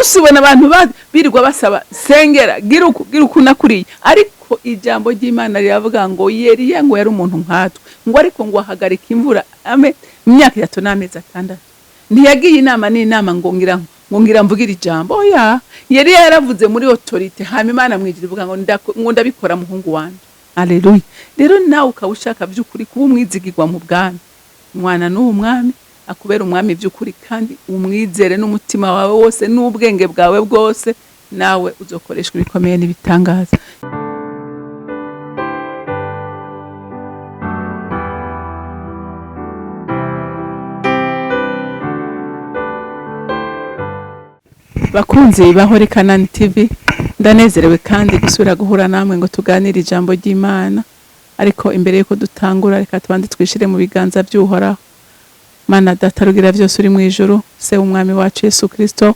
Munsi ubona abantu birirwa basaba sengera, gira uku, gira uku nakuriye, ariko ijambo ry'Imana riravuga ngo Yeriya ngo yari umuntu nkatwe, ngo ariko ngo ahagarika imvura imyaka 3 n'amezi 6. Ntiyagiye inama n'inama ngo ngira mvugire ijambo. Oya, Yeriya yaravuze muri autorité, hama Imana mwijira ivuga ngo ngo ndabikora muhungu wanje. Haleluya. Rero nawe ukaba ushaka by'ukuri kuba umwizigirwa mu bwami, mwana n'uwo mwami akubera umwami by'ukuri, kandi umwizere n'umutima wawe wose n'ubwenge bwawe bwose, nawe uzokoreshwa ibikomeye n'ibitangaza. Bakunzi ba Holy Canaan TV, ndanezerewe kandi gusubira guhura namwe ngo tuganire ijambo ry'Imana. Ariko imbere yuko dutangura, reka tubanze twishire mu biganza by'Uhoraho. Mana Data rugira byose uri mu ijuru, se w'umwami wacu Yesu Kristo,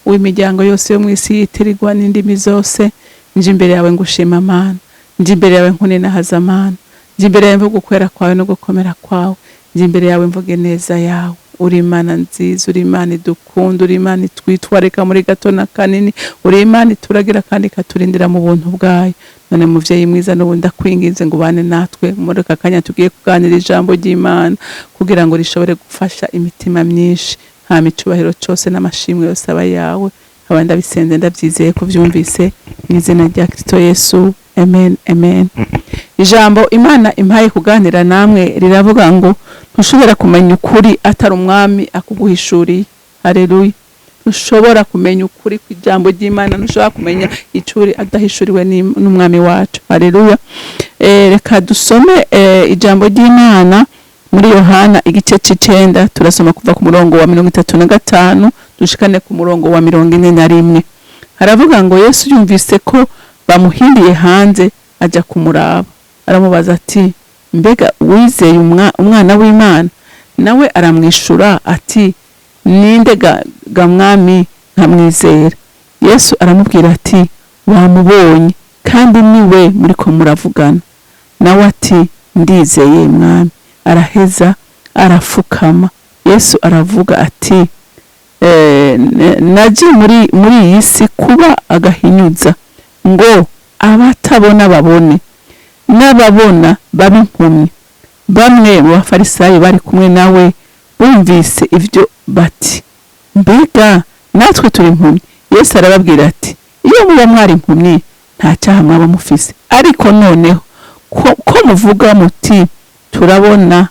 w'imiryango yose yo mu isi yitirirwa n'indimi zose, nje imbere yawe ngushima Mana, nje imbere yawe nkuninahaza Mana, nje imbere yawe mvuga ukwera kwawe no gukomera kwawe, nje imbere yawe mvuge neza yawe. Uri Imana nziza, uri Imana idukunda, uri Imana itwitwarika muri gato na kanini, uri Imana ituragira kandi ikaturindira mu buntu bwayo. None muvyeyi mwiza, n'ubu ndakwinginze ngo ubane natwe muri aka kanya tugiye kuganira ijambo ry'Imana, kugira ngo rishobore gufasha imitima myinshi. Hama icubahiro cose n'amashimwe yose aba yawe. Nkaba ndabisenze ndabyizeye ko vyumvise, mu izina rya Kristo Yesu, amen, amen. Ijambo Imana impaye kuganira namwe riravuga ngo ntushobora kumenya ukuri atari umwami akuguhishuriye. Haleluya. Ntushobora kumenya ukuri kw'ijambo ry'Imana, ntushobora kumenya icuri adahishuriwe n'umwami wacu. Haleluya. Reka dusome ijambo ry'Imana muri Yohana igice c'icenda, turasoma kuva ku murongo wa 35 dushikane ku murongo wa 41. Haravuga ngo Yesu yumvise ko bamuhindiye hanze, aja kumuraba, aramubaza ati mbega wizeye umwana w'Imana? Nawe aramwishura ati ninde ga mwami nkamwizera? Yesu aramubwira ati wamubonye, kandi niwe muriko muravugana. Nawe ati ndizeye mwami. Araheza arafukama. Yesu aravuga ati naje muri iyi si kuba agahinyuza, ngo abatabona babone, n'ababona babe impumyi. Bamwe mu bafarisayo bari kumwe nawe bumvise ibyo bati mbega natwe turi impumyi? Yesu arababwira ati iyo muba mwari impumyi nta cyaha mwaba mufise, ariko noneho ko muvuga muti turabona,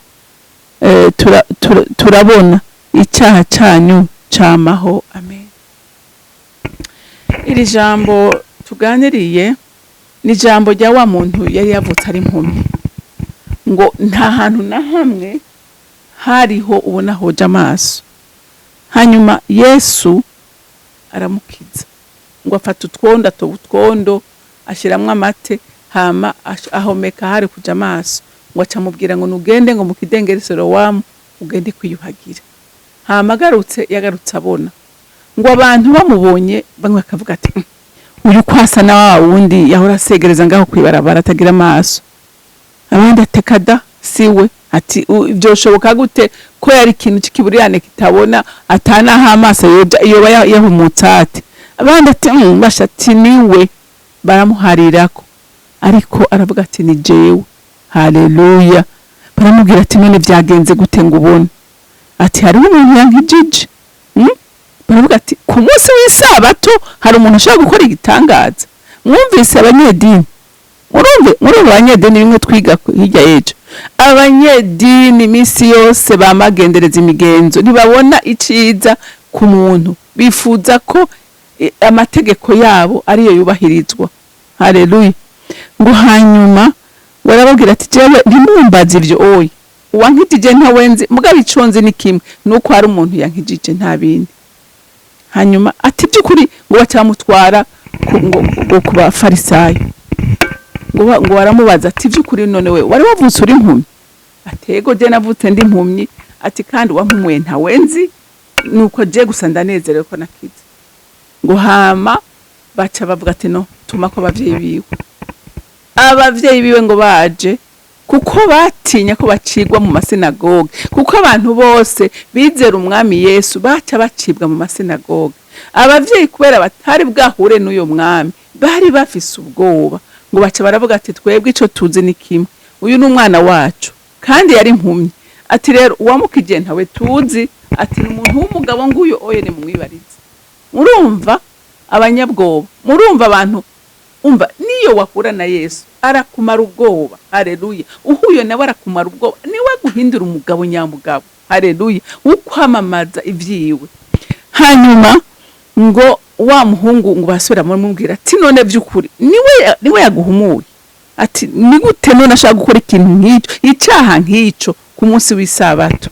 icyaha cyanyu camaho. Amen. Iri jambo tuganiriye ni ijambo rya wa muntu yari yavutse ari impumyi, ngo nta hantu na hamwe hariho ubona hoja amaso. Hanyuma Yesu aramukiza, ngo afata utwondo, atoba utwondo, ashiramwo amate, hama ahomeka hari kuja amaso, ngo aca amubwira ngo nugende ngo mu kidengeri Silowamu ugende kwiyuhagira. Hama agarutse, yagarutse abona. Ngo abantu bamubonye bamwe bakavuga ati uyu kwasa na wa wundi yahora asegereza ngaho kwibarabara atagira amaso. Abandi ati kada siwe, ati byoshoboka gute ko yari ikintu cy'ikiburirane kitabona, atanaho amaso yoja yoba yahumutse ate? Abandi ati basha ati niwe, baramuharirako, ariko aravuga ati ni jewe. Haleluya. Baramubwira ati none byagenze gute ngo ubone? Ati hariho umuntu yankijije. Baravuga ati ku munsi w'isabato hari umuntu ushobora gukora igitangaza. Mwumvise abanyedini, murumve abanyedini bimwe twiga hirya y'ejo. Abanyedini iminsi yose bamagendereza imigenzo, ntibabona iciza ku muntu, bifuza ko amategeko yabo ariyo yubahirizwa. Haleluya. Ngo hanyuma barababwira ati jewe ntimumbaze ivyo, oya uwankijije ntawenzi, mugabo ico nzi ni kimwe, nuko hari umuntu yankijije nta bindi. Hanyuma ati by'ukuri ngo bacamutwara ngo ku bafarisayo, ngo baramubaza ati by'ukuri none we wari wavutse uri impumyi? Ati ego je navutse ndi impumyi, ati kandi uwampumuye ntawenzi, nuko je gusa ndanezerewe ko nakize. Ngo hama baca bavuga ati no tuma ko abavyeyi biwe. Abavyeyi biwe ngo baje, kuko batinya ko bacibwa mu masinagoge, kuko abantu bose bizera umwami Yesu baca bacibwa mu masinagoge. Abavyeyi kubera batari bwahure n'uyo mwami, bari bafise ubwoba, ngo baca baravuga ati: "Twebwe ico tuzi ni kimwe, uyu ni umwana wacu kandi yari impumyi." Ati: "Rero uwamukije ntawe tuzi." Ati: "Ni umuntu w'umugabo nguyu, oye ni mumwibarize." Murumva abanyabwoba, murumva abantu, umva, niyo wahura na Yesu arakumara ubwoba. Haleluya! Uhuye nawe arakumara ubwoba, niwe aguhindura umugabo nyamugabo. Haleluya! Ukwamamaza ivyiwe. Hanyuma ngo wa muhungu ngo basubira muramubwira ati: "None by'ukuri niwe yaguhumuye?" Ati: "Ni gute none ashaka gukora ikintu nk'icyo, icyaha nk'icyo ku munsi w'isabato?"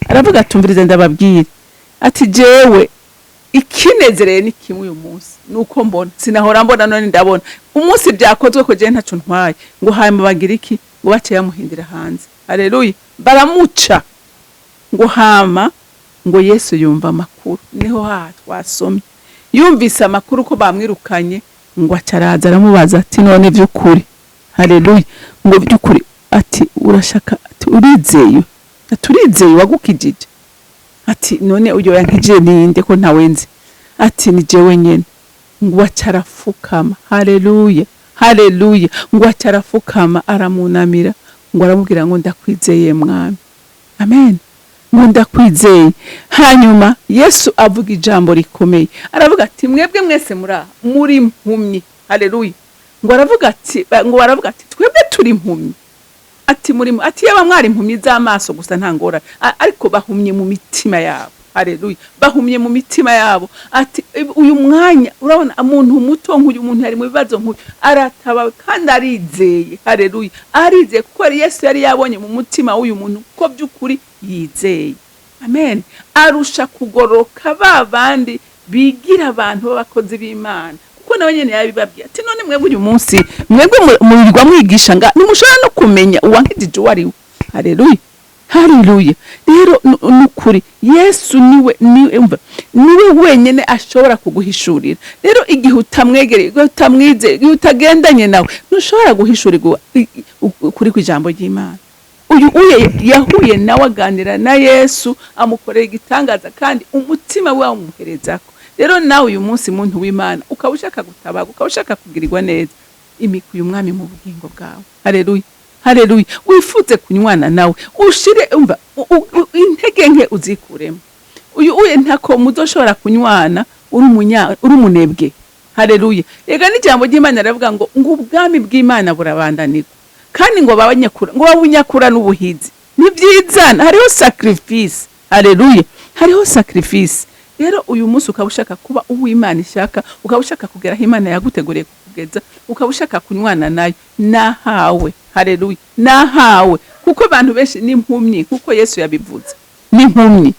Aravuga ati: "Umvirize ndababwire." Ati: "Jewe ikinezereye ni kimwe uyu munsi, nuko mbona, sinahora mbona, none ndabona. Umunsi byakozwe ko jewe ntaco ntwaye." Ngo hanyuma bagira iki? Ngo baciye bamuhindira hanze. Haleluya! Baramuca. Ngo hama ngo Yesu yumva amakuru, niho haha twasomye, yumvise amakuru ko bamwirukanye, ngo acaraza aramubaza ati: "None by'ukuri," haleluya, ngo by'ukuri, ati: "Urashaka," ati: "Urizeye?" Ati: "Urizeye wagukijije?" Ati: "None uyo yankijije ninde ko ntawe nzi?" Ati: "Ni jewe nyene." Ngo acarafukama. Haleluya, haleluya! Ngo acarafukama, aramunamira, ngo aramubwira ngo: "Ndakwizeye mwami." Amen. Ngo: "Ndakwizeye." Hanyuma Yesu avuga ijambo rikomeye, aravuga ati: "Mwebwe mwese muri aha muri impumyi." Haleluya! Ngo aravuga ati, ngo baravuga ati: "Twebwe turi impumyi?" Ati: "Muri," ati: "Yaba mwari impumyi z'amaso gusa nta ngorane, ariko bahumye mu mitima yabo." Haleluya! Bahumye mu mitima yabo. Ati: "Uyu mwanya urabona umuntu muto nk'uyu, muntu yari mu bibazo nk'uyu, aratabawe kandi arizeye." Haleluya! Arizeye kuko Yesu yari yabonye mu mutima w'uyu muntu ko by'ukuri yizeye. Amen. Arusha kugoroka ba bandi bigira abantu b'abakozi b'Imana, kuko nawe nyene yabibabwiye ati: "None mwebwe uyu munsi, mwebwe murirwa mwigisha nga ntimushobora no kumenya uwankijije uwo ari we." Haleluya, haleluya! Rero nukuri Yesu niwe, niwe, umva, niwe wenyene ashobora kuguhishurira. Rero igihe utamwegereye, igihe utamwizeye, igihe utagendanye nawe, ntushobora guhishurirwa ukuri kw'ijambo ry'Imana. Uyu uye yahuye nawe, aganira na Yesu, amukorera igitangaza kandi umutima we awumuherezako. Rero nawe uyu munsi, muntu w'Imana, ukaba ushaka gutabaga, ukaba ushaka kugirirwa neza, imika uyu mwami mu bugingo bwawe. Haleluya, haleluya! Wifuze kunywana nawe, ushire, umva, intege nke uzikuremo. Uyu uye ntako muzoshobora kunywana uri umunebwe. Haleluya! Ega n'ijambo ry'Imana riravuga ngo ubwami bw'Imana burabandanirwa, kandi ngo babanyakura, ngo babunyakura n'ubuhizi. Ntibyizana, hariho sacrifice. Haleluya! Hariho sacrifice. Rero uyu munsi ukaba ushaka kuba uw'Imana ishaka, ukaba ushaka kugera aho Imana yaguteguriye kukugeza, ukaba ushaka kunywana nayo, nahawe. Haleluya! Nahawe, kuko abantu benshi ni impumyi, kuko Yesu yabivuze, ni impumyi.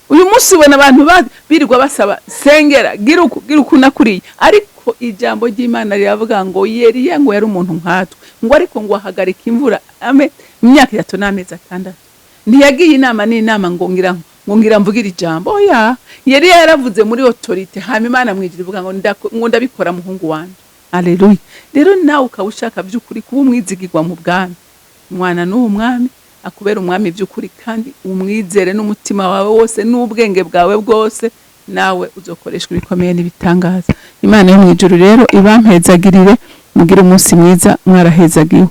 Uyu munsi ubona abantu birirwa basaba: "Sengera, gira uku, gira uku nakuriye." Ariko ijambo ry'Imana riravuga ngo Yeriya ngo yari umuntu nkatwe, ngo ariko ngo ahagarika imvura imyaka 3 n'amezi 6. Ntiyagiye inama n'inama ngo ngira mvugire ijambo. Oya, Yeriya yaravuze muri autorité, hama Imana mwijuru ivuga ngo ngo "Ndabikora muhungu wanje." Haleluya! Rero nawe ukaba ushaka by'ukuri kuba umwizigirwa mu bwami, mwana n'uwo mwami akubera umwami by'ukuri, kandi umwizere n'umutima wawe wose n'ubwenge bwawe bwose, nawe uzokoreshwa ibikomeye n'ibitangaza. Imana yo mu ijuru rero ibampezagirire, mugire umunsi mwiza, mwarahezagiwe.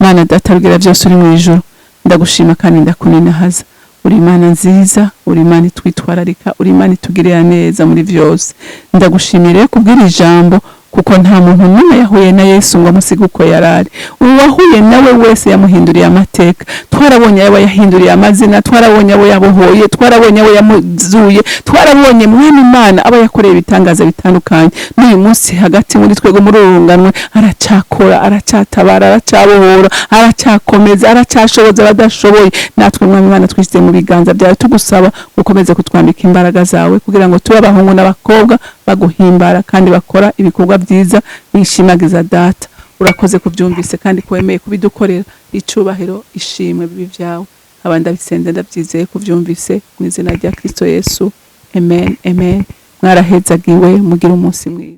Mana Data rugira byose uri mu ijuru, ndagushima kandi ndakuninahaza. Uri Imana nziza, uri Imana itwitwararika, uri Imana itugirira neza muri byose. Ndagushimire kubw'iri jambo, kuko nta muntu n'umwe yahuye na Yesu ngo amusige uko yarari. Uwahuye nawe wese yamuhinduriye amateka. Twarabonye abo yahinduriye amazina, twarabonye abo yabohoye, twarabonye abo yamuzuye, twarabonye, mwene Imana, abo yakoreye ibitangaza bitandukanye. N'uyu munsi hagati muri twebwe, muri uru runganwe, aracyakora, aracyatabara, aracyabohora, aracyakomeza, aracyashoboza abadashoboye. Natwe, mwami Imana, twishyize mu biganza byawe, tugusaba gukomeza kutwambika imbaraga zawe kugira ngo tube abahungu n'abakobwa baguhimbara kandi bakora ibikorwa byiza bishimagiza Data. Urakoze kubyumvise kandi ko wemeye kubidukorera. Icubahiro, ishimwe bibi byawe. Aba ndabisenze ndabyizeye kubyumvise, mu izina rya Kristo Yesu, amen, amen. Mwarahezagiwe, mugire umunsi mwiza.